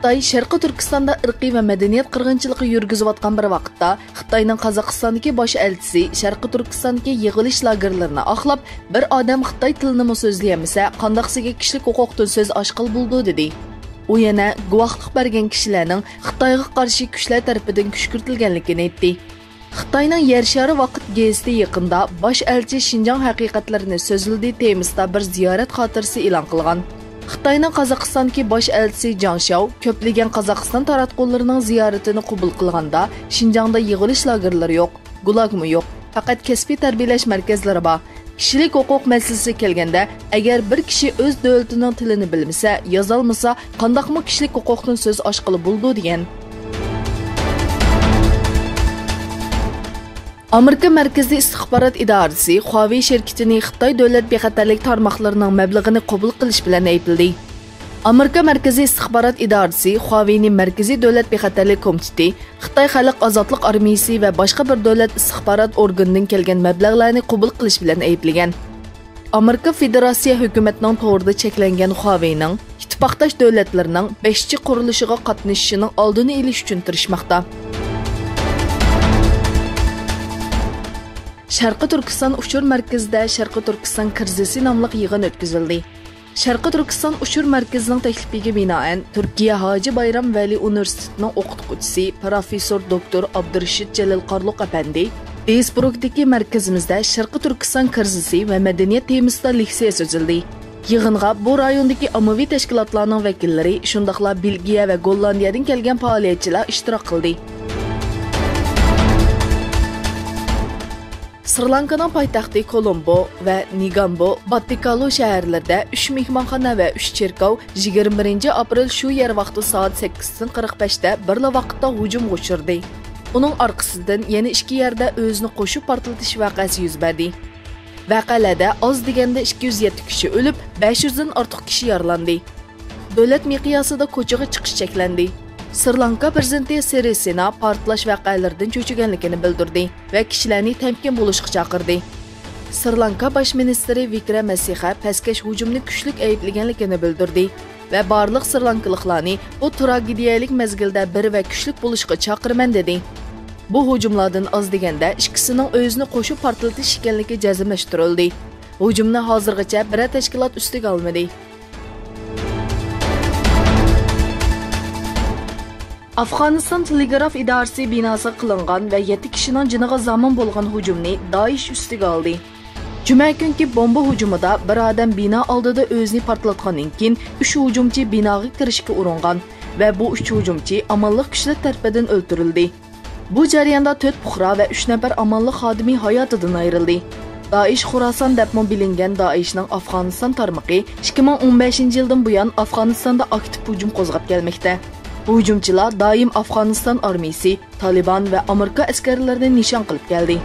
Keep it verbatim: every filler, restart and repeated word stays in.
خىتاي شەرقىي تۈركىستاندا ئىرقىي ۋە مەدەنىيەت قىرغىنچىلىقى يۈرگۈزۈۋاتقان بىر ۋاقىتتا، خىتاينىڭ قازاقىستاندىكى باش ئەلچىسى شەرقىي تۈركىستاندىكى يىغىلىش لاگېرلىرىنى ئاقلاپ، بىر ئادەم خىتاي تىلىنىمۇ سۆزلىيەلمىسە، قانداقسىگە كىشىلىك ھوقۇقتىن سۆز ئاچقىلى بولىدۇ، دېدى. ئۇ يەنە گۇۋاھلىق بەرگەن كىشىلەرنىڭ خىتايغا قارشى كۈچلەر تەرىپىدىن كۈشكۈرتۈلگەنلىكىنى ئېيتتى. خىتاينىڭ يەر شارى ۋاقىت گېزىتى يېقىندا باش ئەلچى شىنجاڭ ھەقىقەتلىرىنى سۆزلىدى تېمىسىدا بىر زىيارەت خاتىرىسى ئېلان قىلغان. خىتاينىڭ قازاقىستاندىكى باش ئەلچىسى جاڭ شياۋ كۆپلىگەن قازاقىستان تاراتقۇلىرىنىڭ زىيارىتىنى قوبۇل قىلغاندا، شىنجاڭدا يىغىلىش لاگېرلىرى يوق، گۇلاگمۇ يوق، پەقەت كەسپىي تەربىيەلەش مەركەزلىرى بار. كىشىلىك ھوقۇق مەسىلىسىگە كەلگەندە، ئەگەر بىر كىشى ئۆز دۆلىتىنىڭ تىلىنى بىلمىسە، يازالمىسا، قانداقمۇ كىشىلىك ھوقۇقتىن سۆز ئاچقىلى بولىدۇ، دېگەن. ئامېرىكا مەركىزىي ئىستىخبارات ئىدارىسى خۇاۋېي شىركىتىنى خىتاي دۆلەت بىخەتەرلىك تارماقلىرىنىڭ مەبلىغىنى قوبۇل قىلىش بىلەن ئەيىبلىدى. ئامېرىكا مەركىزىي ئىستىخبارات ئىدارىسى خۇاۋېينى مەركىزىي دۆلەت بىخەتەرلىك كومىتېتى، خىتاي خەلق ئازادلىق ئارمىيىسى ۋە باشقا بىر دۆلەت ئىستىخبارات ئورگىنىدىن كەلگەن مەبلەغلەرنى قوبۇل قىلىش بىلەن ئەيىبلىگەن. ئامېرىكا فېدېراتسىيە ھۆكۈمەتنىڭ تورىدا چەكلەنگەن خۇاۋېينىڭ ئىتتىپاقداش دۆلەتلەرنىڭ بەشچە قۇرۇلۇشىغا قاتنىشىشىنىڭ ئالدىنى ئېلىش ئۈچۈن تىرىشماقتا. شەرقىي تۈركىستان ئۇچۇر مەركىزىدە شەرقىي تۈركىستان كىرىزىسى ناملىق يىغىن ئۆتكۈزۈلدى. شەرقىي تۈركىستان ئۇچۇر مەركىزىنىڭ تەكلىپىگە بىنائەن، تۈركىيە ھاجى بايرام ۋەلى ئۇنىۋېرسىتېتىنىڭ ئوقۇتقۇچىسى، پروفېسسور دوكتور ئابدۇرېشىت جېلىل قارلۇق ئەپەندى دىيسبۇرگدىكى مەركىزىمىزدە شەرقىي تۈركىستان كىرىزىسى ۋە مەدەنىيەت تېمىسىدا لېكسىيە سۆزلىدى. يىغىنغا بۇ رايوندىكى ئاممىۋى تەشكىلاتلارنىڭ ۋەكىللىرى، شۇنداقلا بېلگىيە ۋە گوللاندىيەدىن كەلگەن پائالىيەتچىلەر ئىشتىراك قىلدى. سرى لانكىنىڭ پايتەختى كولومبو ۋە نېگامبو، باتتىكالو شەھەرلىرىدە ئۈچ مېھمانخانا ۋە ئۈچ چېركاۋ يىگىرمە بىرىنچى ئاپرېل شۇ يەر ۋاقتى سائەت سەككىزدىن قىرىق بەشتە بىرلا ۋاقىتتا ھۇجۇمغا ئۇچرىدى. ئۇنىڭ ئارقىسىدىن يەنە ئىككى يەردە ئۆزىنى قوشۇپ پارتلىتىش ۋەقەسى يۈز بەردى. ۋەقەلەردە ئاز دېگەندە ئىككى يۈز يەتتە كىشى ئۆلۈپ، بەش يۈزدىن ئارتۇق كىشى يارىلاندى. دۆلەت مىقياسىدا كوچىغا چىقىش چەكلەندى. سرى لانكا پىرېزىدېنتى سىرىسېنا پارتلاش ۋەقەلىرىدىن چۆچۈگەنلىكىنى بىلدۈردى ۋە كىشىلەرنى تەمكىن بولۇشقا چاقىردى. سرى لانكا باش مىنىستىرى ۋىكرەم مەسىخە پەسكەش ھۇجۇمنى كۈچلۈك ئەيىبلىگەنلىكىنى بىلدۈردى ۋە بارلىق سرى لانكىلىقلارنى بۇ تراگېدىيەلىك مەزگىلدە بىر ۋە كۈچلۈك بولۇشقا چاقىرىمەن، دېدى. بۇ ھۇجۇملاردىن ئاز دېگەندە ئىككىسىنىڭ ئۆزىنى قوشۇپ پارتلىتىش ئىكەنلىكى جەزملەشتۈرۈلدى. ھۇجۇمنى ھازىرغىچە بىرەر تەشكىلات ئۈستىگە ئالمىدى. ئافغانىستان تېلېگراف ئىدارىسى بىناسىغا قىلىنغان ۋە يەتتە كىشىنىڭ جېنىغا زامىن بولغان ھۇجۇمنى دائىش ئۈستىگە ئالدى. جۈمە كۈنكى بومبا ھۇجۇمىدا بىر ئادەم بىنا ئالدىدا ئۆزىنى پارتلاتقاندىن كېيىن، ئۈچ ھۇجۇمچى بىناغا كىرىشكە ئۇرۇنغان ۋە بۇ ئۈچ ھۇجۇمچى ئامانلىق كۈچلىرى تەرىپىدىن ئۆلتۈرۈلدى. بۇ جەرياندا تۆت پۇقرا ۋە ئۈچ نەپەر ئامانلىق خادىمى ھاياتىدىن ئايرىلدى. دائىش خوراسان دەپمۇ بىلىنگەن دائىشنىڭ ئافغانىستان تارمىقى ئىككى مىڭ ئون بەشىنچى يىلدىن بۇيان ئافغانىستاندا ئاكتىپ ھۇجۇم قوزغاپ كەلمەكتە. بۇ ھۇجۇمچىلار دائىم ئافغانىستان ئارمىيىسى، تالىبان ۋە ئامېرىكا ئەسكەرلىرىنى نىشان قىلىپ كەلدى.